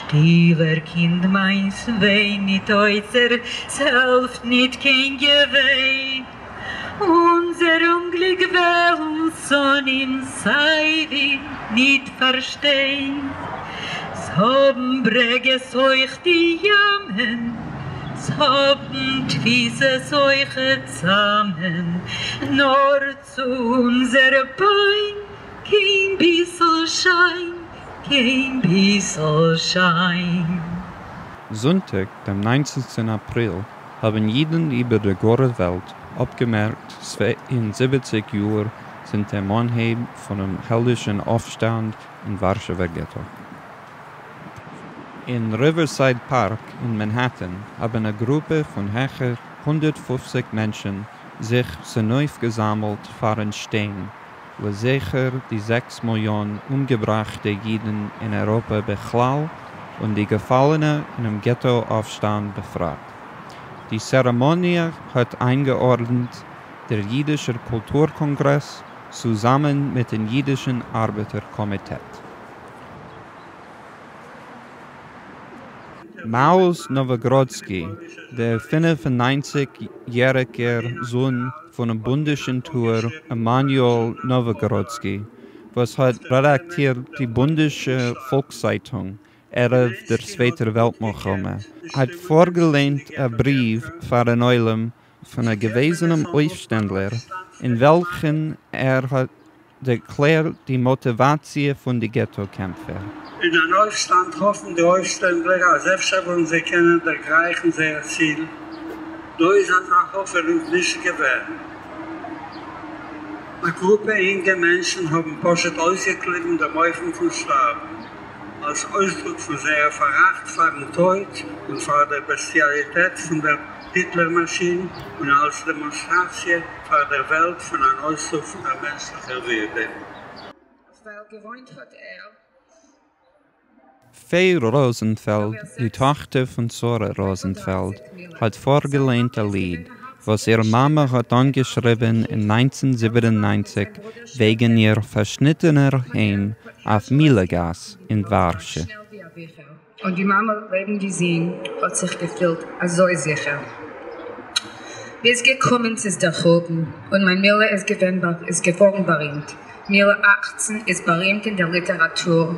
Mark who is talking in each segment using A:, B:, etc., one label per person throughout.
A: שטילער קינד מיינס וויין ניט אויסער ס'העלפט ניט קיין געוויין. אונזער אומגליק וועלן שונאים סייווי ניט פארשטיין. ס'האבן ברעגעס אויך די ימען, ס'האבן תפיסות אויכעט צאמען, נאר צו אונזער פיין קיין ביסל שיין, קיין ביסל שיין.
B: זונטאג דעם ניינצנסטן אפריל האבן אידן איבער דער גארער וועלט אפגעמערקט 72 יאר זינט דעם אנהייב פונעם העלדישן אויפשטאנד אין ווארשעווער געטא. אין ריווערסייד פארק אין מאנהעטן האבן א גרופע פון העכער 150 מענטשן זיך צונויפגעזאמלט פארן שטיין לזכר די 6 מיליאן אומגעבראכטע אידן אין אייראפע בכלל און די געפאלענע אינעם געטא אויפשטאנד בפרט. די צערעמאניע האט איינגעארדנט דער אידישער קולטור קאנגרעס צוזאמען מיטן אידישן ארבעטער קאמיטעט. מאָזעס נאָוואָגרודסקי, דער 95-יעריקער זון פֿונעם בונדישן טוער עמנואל נאָוואָגרודסקי, וואָס האָט רעדאַקטירט די בונדישע פֿאָלקסצײַטונג ערבֿ דער צווייטער וועלט־מלחמה, האָט פֿאָרגעלייענט אַ בריוו פֿאַרן עולם פֿון אַ געוועזענעם אויפֿשטענדלער, אין וועלכן ער האָט דערקלערט די מאָטיוואַציע פֿון די געטאָ-קעמפֿער.
C: אין אַן אויפֿשטאַנד האָפֿן די אויפֿשטענדלער, אַז אפֿשר וועלן זיי קענען דערגרייכן זייער ציל. דאָ איז אַזאַ האָפֿענונג נישט געווען. אַ גרופּע אינגע מענטשן האָבן פּשוט אויסגעקליבן דעם אופֿן פֿון שטאַרבן, אלס אויסדרוק פון זייער פאראכט פארן טויט און פאר דער בעסטיאליטעט פון דער היטלער מאשין און אלס דעמאנסטראציע פאר דער וועלט פון אן אויסצוג פון דער מענטשליכער ווירדע.
D: ווייל געוואוינט האט ער.
B: פיי ראזענפעלד, די טאכטער פון שרה ראזענפעלד, האט פארגעלייענט א ליד, וואס איר מאמע האט אנגעשריבן אין 1997 וועגן איר פארשניטענער היים אויף מילע-גאס אין ווארשע.
D: און די מאמע לעבן די זין האט זיך געפילט אזוי זיכער. ביז געקומען ס'איז דער חורבן און מיין מילע איז געווען איז געווארן בארימט. מילע 18 איז בארימט אין דער ליטעראטור,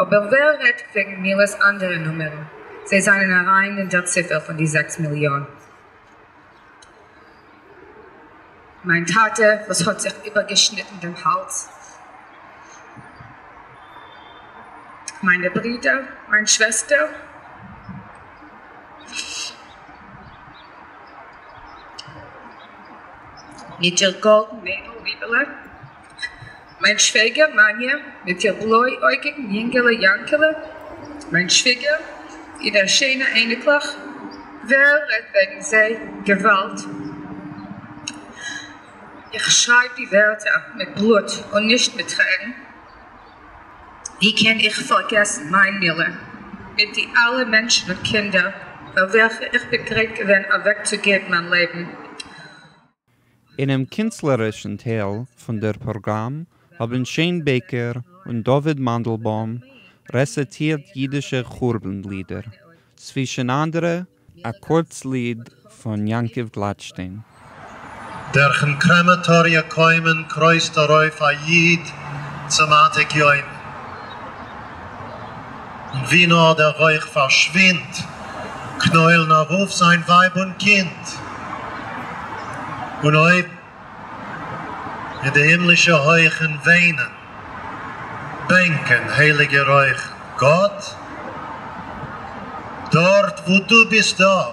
D: אבער ווער רעדט וועגן מילע'ס אנדערע נומערן? זיי זענען אריין אין דער ציפער פון די 6 מיליאן. מיין טאטע וואס האט זיך איבערגעשניטן דעם האלז. מיינע ברידער, מיין שוועסטער. מיט איר גאלדן מיידל ליבעלע. מיין שוועגער מאניא מיט איר בלוי-אויגיקן יינגעלע יאנקעלע. מיין שוויגער, אירע שיינע אייניקלעך. ווער רעדט וועגן זיי? געוואלד! איך שרייב די ווערטער מיט בלוט און נישט מיט טרערן. ווי קען איך פארגעסן מיין מילע מיט די אלע מענטשן און קינדער, פאר וועלכע איך בין גרייט געווען אוועקצוגעבן מיין לעבן?
B: אינעם קינסטלערישן טייל פֿון דער פּראָגראַם האָבן שיין בעקער און דוד מאַנדלבוים רעציטירט ייִדישע חורבן-לידער, צווישן אַנדערע, אַ קורץ ליד פֿון יעקבֿ גלאַטשטיין.
E: דורכן קרעמאַטאָריע קוימען קרויזט אַרויף אַ ייִד צום עתיק יומין. און ווי נאָר דער רויך פֿאַרשווינדט, קנוילן אַרויף זײַן ווײַב און קינד. און אויבן אין די הימלישע הויכן וויינען, בענקען הייליגע רויכן. גאָט, דאָרט וווּ דו ביסט דאָ,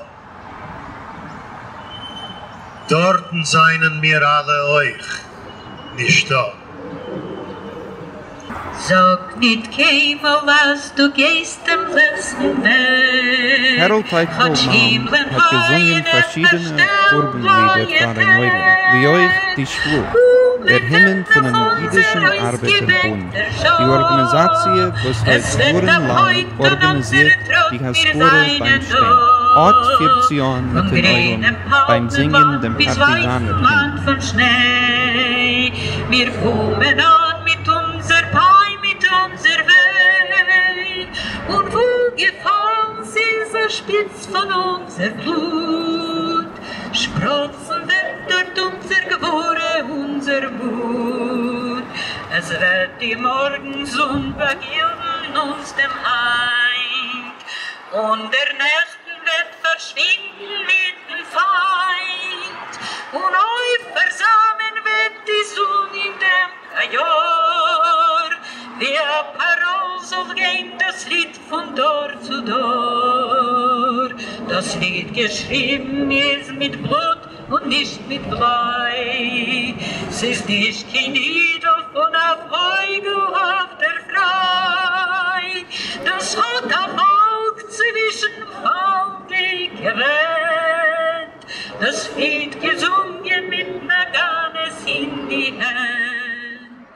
E: דאָרטן זײַנען מיר אַלע אויך נישטאָ.
A: זאָג ניט קיינמאָל, אַז דו גייסט דעם לעצטן וועג.
B: העראָלד
A: כאָטש
B: טייטלבוים
A: הימלען
B: האָט געזונגען
A: הויענען
B: פֿאַרשיידענע
A: פֿאַרשטעלט
B: חורבן-לידער
A: בלויע
B: פֿאַרן עולם, ווי אויך די שבֿועה,
A: קומען
B: דער הימען
A: וועט נאָך
B: פֿונעם
A: אונדזער
B: ייִדישן אַרבעטער-בונד,
A: אויסגעבענקטער
B: די אָרגאַניזאַציע,
A: שעה.
B: וואָס האָט
A: עס וועט
B: יאָרן
A: אַ
B: לאַנג
A: פּויק און
B: אָרגאַניזירט
A: אונדזערע
B: די
A: טראָט מיר
B: הזכּרה בײַם
A: זײַנען
B: שטיין.
A: דאָ.
B: אָט פֿירט זי אָן
A: פֿון
B: מיטן עולם
A: גרינעם
B: בײַם זינגען
A: פּאַלמענלאַנד
B: דעם
A: ביז ווײַסן
B: פּאַרטיזאַנער-הימען.
A: לאַנד פֿון שניי. מיר קומען אָן מיט אונדזער פּיין, מיט אונדזער וויי. און וווּ געפֿאַלן דער שפּיץ פֿון אונדזער בלוט. שפּראָצן וועט דאָרט אונדזער גבֿורה, אונדזער מוט. עס וועט די מאָרגן-זון באַגילדן אונדז דעם הײַנט, און דער נעכטן וועט פֿאַרשווינדן מיטן פֿײַנט, און אויף פֿאַרזאַמען וועט די זון אין דעם קאַיאָר, ווי אַ פּאַראָל זאָל גיין דאָס ליד פֿון דור צו דור. דאָס ליד געשריבן איז מיט בלוט און נישט מיט בליי. ס'איז נישט קיין לידל פֿון אַ פֿויגל.